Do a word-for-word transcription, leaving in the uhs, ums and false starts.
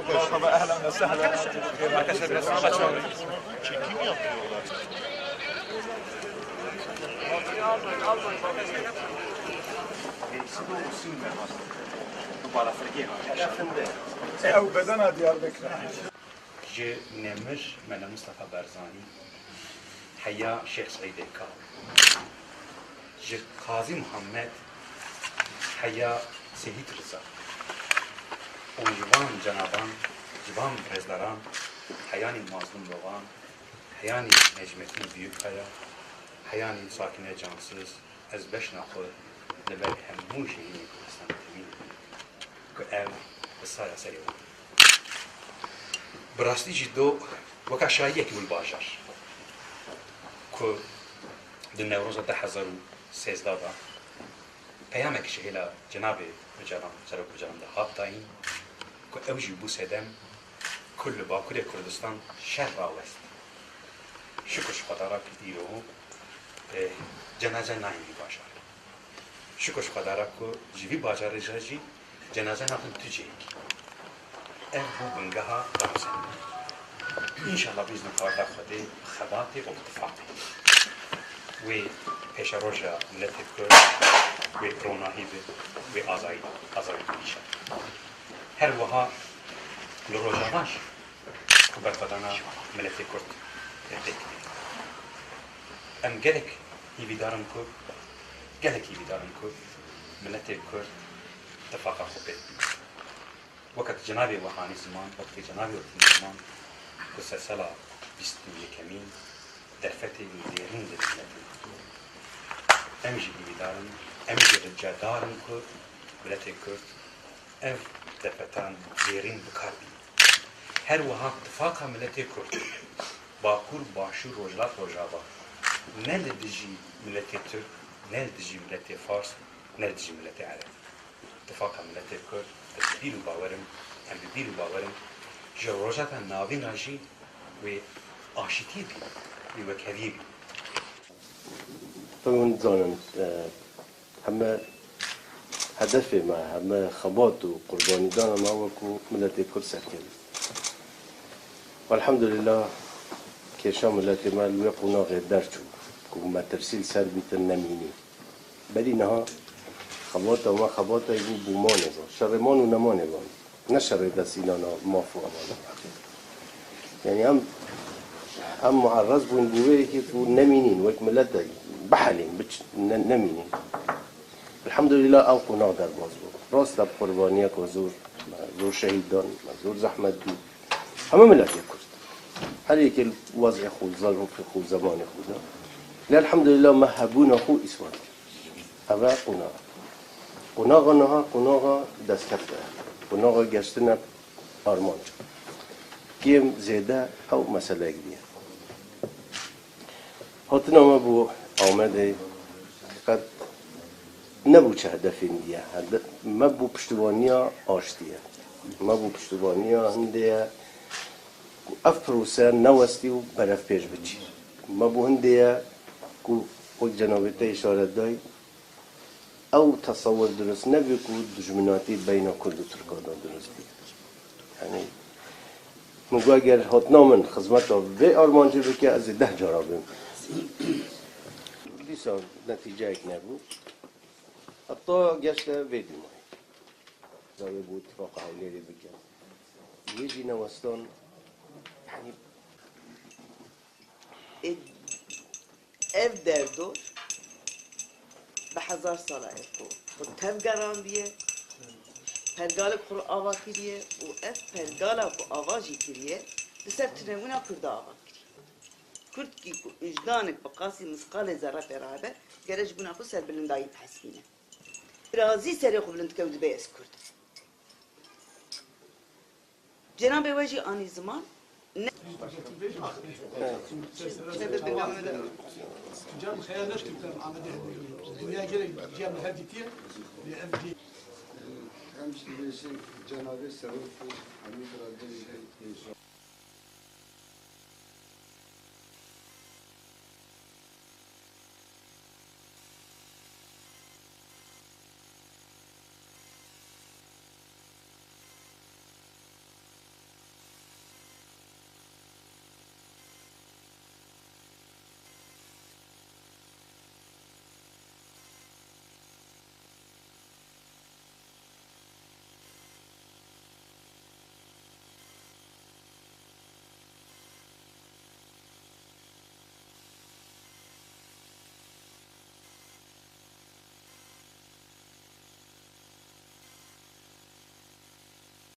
Merhaba, ehlen ve sehlen. Arkadaşlar, biraz saçma. Çekim yapıyorlar. Ew bedena Diyarbekir. Ji Nemir Mele Mustafa Barzanî heya Şêx Seîdê Kal, ji Qazî Muhammed heya Seyîd Riza û ji van cenaban, ji van birêzdaran heyanî Mazlûm Dogan, heyanî Necmetîn Büyükaya, heyanî Sakine Cansız, ez beşna xwe li ber hemû jêrînê Kurdistanê temîn dikim ku ev bi saya serê wan. Bi rastî jî do weka şahiyekî bû li bajar ku di Newroza du hezar û sêzdeh de peyamek ji hêla Cenabê Ocalan, Serok Ocalan de hat dayîn ku ew jî bû sedem ku li Bakurê Kurdistan şer rawest. Şikir ji Xwedara ku îro, e, cenaze nayên vî bajarê. Şikir ji Xwedara ku ji vî bajarê re jî cenaze naxin tu cihekî. Ev bû bingeha ramzên. Înşallah bi îzna Xweda Xwedê bi xebatê û bi tifaqê wê pêşeroja miletê Kurd wê ronahî be, wê azayî, azayî be înşallah. Her wiha li Rojava jî ku berxwedana miletê Kurd pêk tê. Em gelek hîvîdar in ku, gelek hîvîdar in ku miletê Kurd tifaqa xwe pêk bîne. Weke cenabê we anî ziman, weke cenabê we tîne ziman ku sersala bîst û yekemîn derfetê wî dêrîn li miletê Kurd. Em jî hîvîdar in, em jî rica dar in ku miletê Kurd ev derfetan dêrîn bi kar bînin. Her wiha tifaqa miletê Kurd, Bakur, Başûr, Rojhilat, Rojava, ne li dijî miletê Tirk, ne li dijî miletê Fars, ne li dijî miletê Ereb. Tifaqa miletê Kurd, ez bi bîr û bawer im, em bi bîr û bawer in, ji Rojava Navîn re jî wê aşitiyê bî, wê wekheviyê bî. Hûn dizanin, e, heme hedefê me, heme xebat û qurbanîdana me wekû miletê Kurd serkevî. Elhamdulillah, kêşa miletê me li wê qonaxê derçû ku metirsî li ser bîtin nemînî. Berî niha xebata me xebatayî bû, bû manê van. Şerê man û nemanê van. Ne şerê destînana maf û evan. Yanî em, em muerrez bûn bi wê yekê ku nemînîn, wek miletek bihelîn, biç-, ne-, nemînîn. Elhamdulillah ew qonax derbas bû. Rast e, bi qurbaniyeke zor, zor şehîd dan, zor zehmet dît. Hemû miletê Kurd. Her yekê li wez'ê xwe, zarokê xwe, zemanê xwe de. Lê elhamdulillah me hebûna xwe îspat kir. Ev e qonax. Qonaxa niha qonaxa destkefte ye. Qonaxa geştine armanc. Kêm zêde ew meseleyek diye. Hatina me bo Amedê qet nebû çi hedefên diye. Hede-, me bo piştevaniya aştî ye. Me bo piştevaniya hindê ye ku ev prose newestî û berevpêş biçî. Me bo hindê ye ku wek cenabê te îşaret dayî, ew tesewir dirust nebe ku dijminatî beyna Kurd û Tirkan de dirust bî. Yanî, min got, eger hatina min xizmeta vê armancê bike, ez ê deh cara bêm. Dîsa netîceyek nebû. Heta geşte vê dîmayê. Zarê bû tifaqa Hewlêrê bike. Wê jî newestan, yanî, Ê, ev derdo bi hezar sala ev ku xwe tev gerandiye, pergalek xwe ava kiriye û ev pergala ku ava jî kiriye, li ser tunebûna Kurda ava kiriye. Kurdkî ku wijdanek bi qasî misqalê zerre pê re hebe, gere ji bona xwe serbilindayî bihesibîne. Razî serê xwe bilind dike û dibê ez Kurd im. Cenabê we jî anî ziman, ne. Cem xeyal neştim kan Amedê hebe. Dinya gelek cem her dîtiye. Em jî dibêjin cenabê Serok û hemî biradeyê inşallah.